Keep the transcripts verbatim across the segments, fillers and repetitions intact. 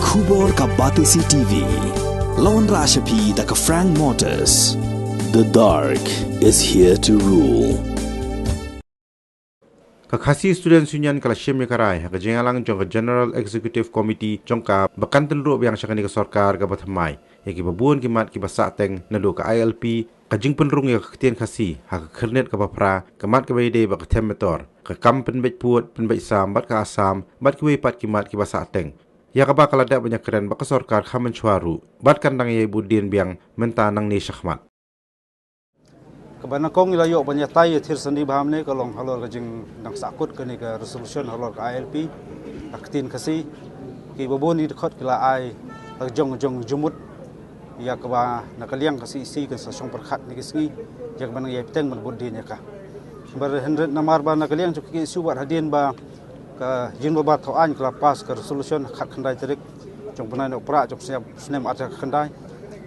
Khubor ka Batesi T V. Lawan Rashapi da ka Frank Motors. The dark is here to rule. Ka Khasi Students Union ka la shim ïa ka rai ha ka jingïalang jong ka General Executive Committee jong ka ba kan tynruh biang sha kane ka sorkar kaba thymmai ïa kiba bun ki mat kiba sahteng naduh ka I L P, ka jingpynrung ïa ka ktien Khasi ha ka khyrnit kaba phra, ka mat kaba ïadei bad ka them metor, ka kam pynbeit pud pynbeit sam bad ka Assam bad kiwei pat ki mat kiba sahteng, ïa kaba ka la dep ban ïakren bad ka sorkar ha mynshwa ruh bad kan dang ïai bud dien biang mynta nangne shakhmat. Kaba nyngkong ngi la ïoh ban ïatai ïathir sani bha mynne ka long halor ka jingdang sahkut kane ka resolution halor ka I L P, ka ktien Khasi. Kiba bun ki dkhot ki la ai la jong jong jumut ïa kaba na ka liang ka C E C kan sa shong pyrkhat kine ki sngi ïa kaba nang ïai bteng ban bud dien ïa ka. Namar hynrei namar ba na ka liang jong ka C E C wat hadien ba ka Ïing Dorbar Thaw Aiñ ka la pass ka resolution khatkhyndai tarik jong u bnai Nohprah jong u snem, snem arhajar khatkhyndai.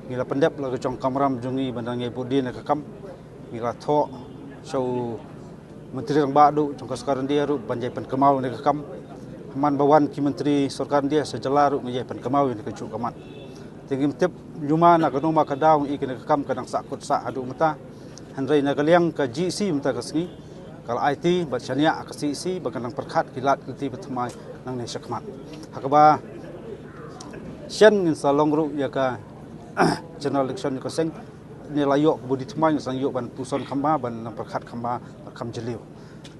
Ngi la pyndep la ka jong kamram jong ngi ban dang ïai bud dien ïa ka kam. Ngi la thoh sha u Myntri Rangbah duh jong ka sorkar India ruh ban ïai pynkynmaw ïa ka kam. Hynmen ba wan ki myntri sorkar India sha jylla ruh ngi ïai pynkynmaw ïa ka juh ka mat. Te ngim tip ñiuma na kano ma ka daw ngi ïa kane ka kam ka dang sahkut sah haduh mynta. Hynrei na ka liang ka G E C mynta ka sngi ka la aiti bad shaniah ka C E C ba kan dang pyrkhat ki lad ki lynti ba thymmai nangne shakhmat. Ha kaba shen ngin sa long ruh ïa ka general election ïa ka seng. Ngi la ïoh ka bud dien thymmai, ngin sa ïoh ban puson kham bha, ban nang pyrkhat kham bha, kham jylliew.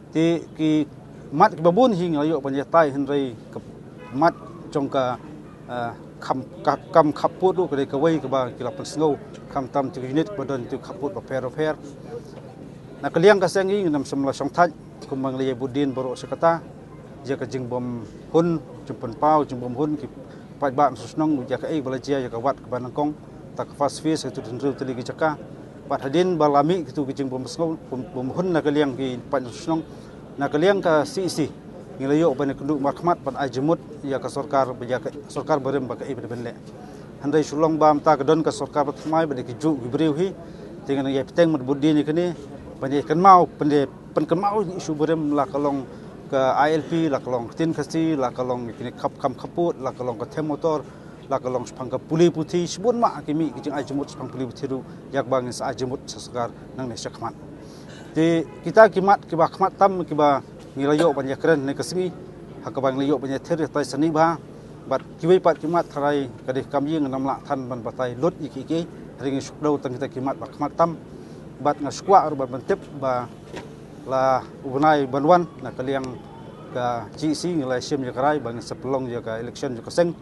Te ki mat kiba bun hi ngi la ïoh ban ïatai hynrei ka mat jong ka, eh, kam, ka, kam khappud ruh ka dei kawei kaba ki la pynsngew khamtam te ki unit ba don te ki khappud bapher bapher. Na ka liang ka seng ngi ngin ym shym la shongthait kumba ngi la ïai bud dien baroh shi katta ïa ka jingbym hun, jingpynpaw jingbym hun ki paidbah nongshong shnong ïa kaei ba la jia ïa ka wad kaba nyngkong. Ta ka first phase kito hynriew tylli ki jaka. Bad hadien ba la mih kito ki jingbym sngew, bym, bym hun na ka liang ki paid nongshong shnong. Na ka liang ka C E C ngi la ïoh ban ïakynduh markhmat ban ai jingmut ïa ka sorkar ba ïa ka sorkar barim ba kaei ba dei ban leh. Hynrei shu long ba mynta ka don ka sorkar ba thymmai ba dei ki juh ki briew hi. Te ngin ïai bteng ban bud dien ïa kane ban ïai kynmaw, ban ïai pynkynmaw ïa ki issue barim, la ka long ka I L P, la ka long ka ktien Khasi, la ka long kine khap, kam khappud, la ka long ka them motor, la ka long shaphang ka pule puthi, shibun ma ki mih ki jingai jingmut shaphang pule puthi ruh ïa kaba ngin sa ai jingmut sha sorkar nangne shakhmat. Te kita ki mat kiba khmat tam kiba ngi la ïoh ban ïakren ne ka sngi ha kaba ngi la ïoh ban ïathir ïatai sani bha. Bad kiwei pat ki mat tharai ka dei kam ïing ngam lah than ban batai lut ïa ki ki. Hynrei ngi shu kdew tang kita ki mat ba khmat tam. Bad nga shu kwah ruh ban, ban tip ba la u bnai ban wan na ka liang ka G E C ngi la shim ïa ka rai ba ngin sa pynlong ïa ka election jong ka seng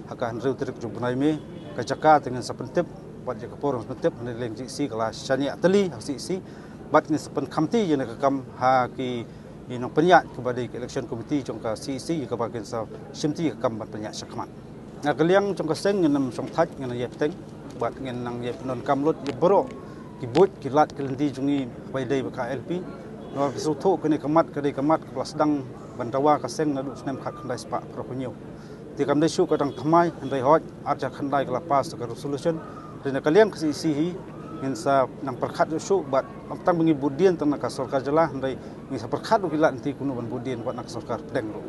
ha ka hynriew tarik jong u bnai May. Ka jaka te ngin sa pyntip bad ïa ka por ngin sa pyntip, hynrei na liang G E C ka la shaniah tylli ha C E C. Bad ngin sa pynkhamti ïa kane ka kam ha ki nongpynïaid kaba dei ka election committee jong ka C E C ïa kaba kin sa shimti ïa ka kam ban pynïaid shakhmat. Na ka liang jong ka seng ngin ym shongthait, ngin nang ïai bteng bad ngin nang ïai pyndonkam lut ïa baroh ki buit ki lad ki lynti jong ngi ba ïadei bad ka I L P. Namar ba shu thoh kane ka mat ka dei ka mat kaba la sdang ban dawa ka seng naduh snem khatkhyndai spah phra phew hynñiew. Te kam dei shuh ka dang thymmai, hynrei hooid arhajar khatkhyndai ka la pass ka resolution. Hynrei na ka liang ka C E C hi ngin sa nang pyrkhat shuh shuh bad ym tang ba ngi bud dien tang na ka sorkar jylla, hynrei ngin sa pyrkhat ruh ki lad lynti kumno ban bud dien wat na ka sorkar pdeng ruh.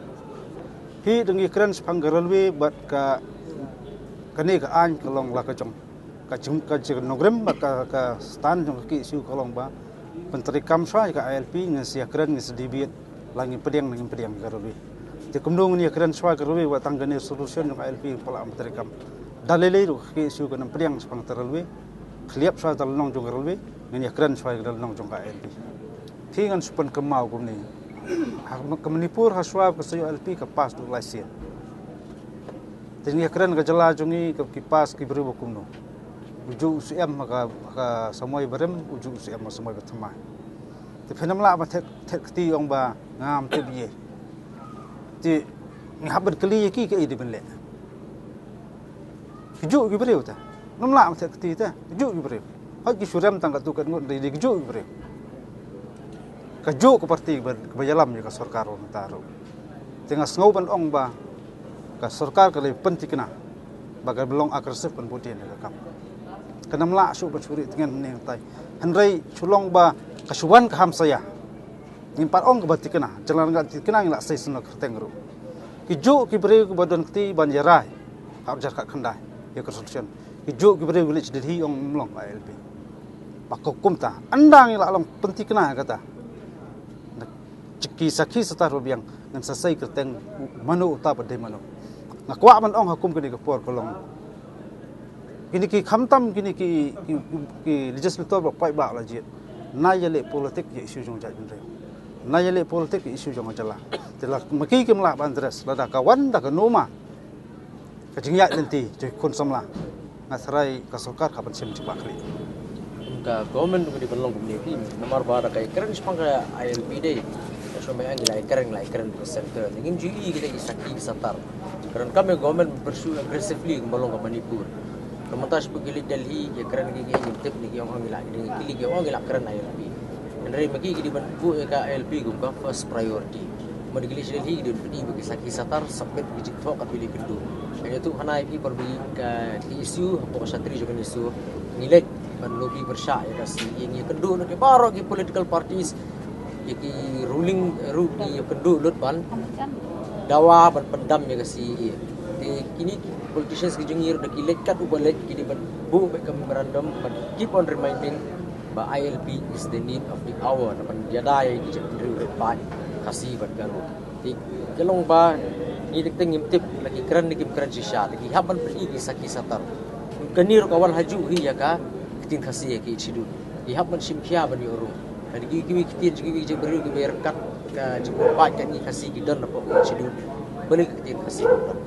Hi dang ïakren shaphang ka railway bad ka, kane ka aiñ ka long la ka jong ka jing, ka jing nongrim bad ka, ka stand jong ka K S U ka long ba pyntreikam shwa ïa ka I L P, ngin sa ïakren, ngin sa debate la ngin pdiang ne ngim pdiang ïa ka railway. Te kumno ngin ïakren shwa ïa ka railway wat tang kane solution jong ka I L P ngim pat lah ban pyntreikam. Da lei lei ruh ka K S U kan ym pdiang shaphang ka railway. Khlieh shwa da lynnong jong ka railway, ngin ïakren shwa ïa ka lynnong jong ka I L P. Te ngan shu pynkynmaw kumne. Ha ka Manipur ha shwa ka sa ïoh I L P ka pass duh lai sien. Te ngi ïakren ka jylla jong ngi ka ki pass ki briew ba kumno. U juh u syiem ha ka, ha ka samoi barim, u juh u syiem ha ka samoi bathymmai. Te phin ym lah ban thied, thied kti ong ba ngam tip ïa. Te ngi hap ban kylli ïa ki kaei dei ban leh. Ki juh ki briew te. Ngam lah ban thied kti te. Ki juh ki briew. Hooid ki shu rem tang katto katngut, hynrei ki juh ki briew. Ka juh ka parti kaba, kaba ïalam ïa ka sorkar mynta ruh. Te nga sngew ban ong ba ka sorkar ka dei pynthikna ba ka long aggressive ban bud dien ïa ka kam. Kan ym lah shuh ban shu rieh tngen mynne myntai. Hynrei shu long ba ka shu wan ka hamsaïa. Ngim pat ong kaba thikna, jingla nga thikna ngi la sei sngewkyrteng ruh. Ki juh ki briew kiba don kti ban ïarai Arjar khat khyndai ïa ka resolution. Ki juk ki briew ki leit sha Delhi ong ym long ka I L P. Ba ka hukum ta. Ynda ngi la long pynthikna ïa kata. Na ki sakhi satar ba biang ngan sa sei kyrteng mano uta ba dei mano. Nga kwah ban ong ha kum kine ki por ka long. Kine ki khamtam kine ki, ki, ki, ki legislator ba paidbah la jied. Na ïaleh politik ïa issue jong jaitbynriew. Na ïaleh politik ïa issue jong jylla. Te la ma ki kim lah ban address lada ka wan da ka numa. Ka jingïaid lynti jong khun samla. Nga tharai ka sorkar ka ban shim jubab kali. Ka government ka dei ban long kumne phi. Namar ba da ka kren shaphang ka I L P dei. Ka shong ba ngi la kren la kren ka center. Ngim ju i kita ki sakhi ki satar. Kren ka me government pursue aggressively kumba long ka Manipur. Ka mynta shaphang ki leit Delhi ki kren ki ki ngim tip ni ki ong ong ngi la ki dei ki ong ngi la kren I L P. Hynrei ma ki ki dei ban buh ïa ka I L P kum ka first priority. Ma dei ki leit sha Delhi ki dei ban pyni ba ki sakhi satar submit ki jingthoh kat ba ki leit kynduh. Ka ïathuh hana ïa ki por ba ki issue hapoh ka shatri jong ka issue. Ngi leit ban lobby pyrshah ïa ka C A A ngi kynduh na ki baroh ki political parties. Ïa ki ruling ruh ki ïa kynduh lut ban dawa ban pyndam ïa ka C A A. Te kine ki politicians ki jong ngi ruh da ki leit kat uba leit ki dei ban buh bad ka memorandum ban keep on reminding ba I L P is the need of the hour. Na ban ïada ïa ki jaitbynriew rit paid Khasi bad Garo. Te ka long ba ngi dei teng ngim tip la ki kren ne kim kren shisha. Te ki hap ban pyni ki sakhi satar. Kane ruh ka wan ha juh hi ïa ka ktien Khasi ïa ki schedule. Ki hap ban shim khia ban ïoh rung. Ka dei ki kiwei ki ktien ki kiwei ki jaitbynriew kiba ïa ryngkat ka jingpynpaw ka ngi Khasi ki don hapoh ka schedule. Balei ka ktien Khasi ka don.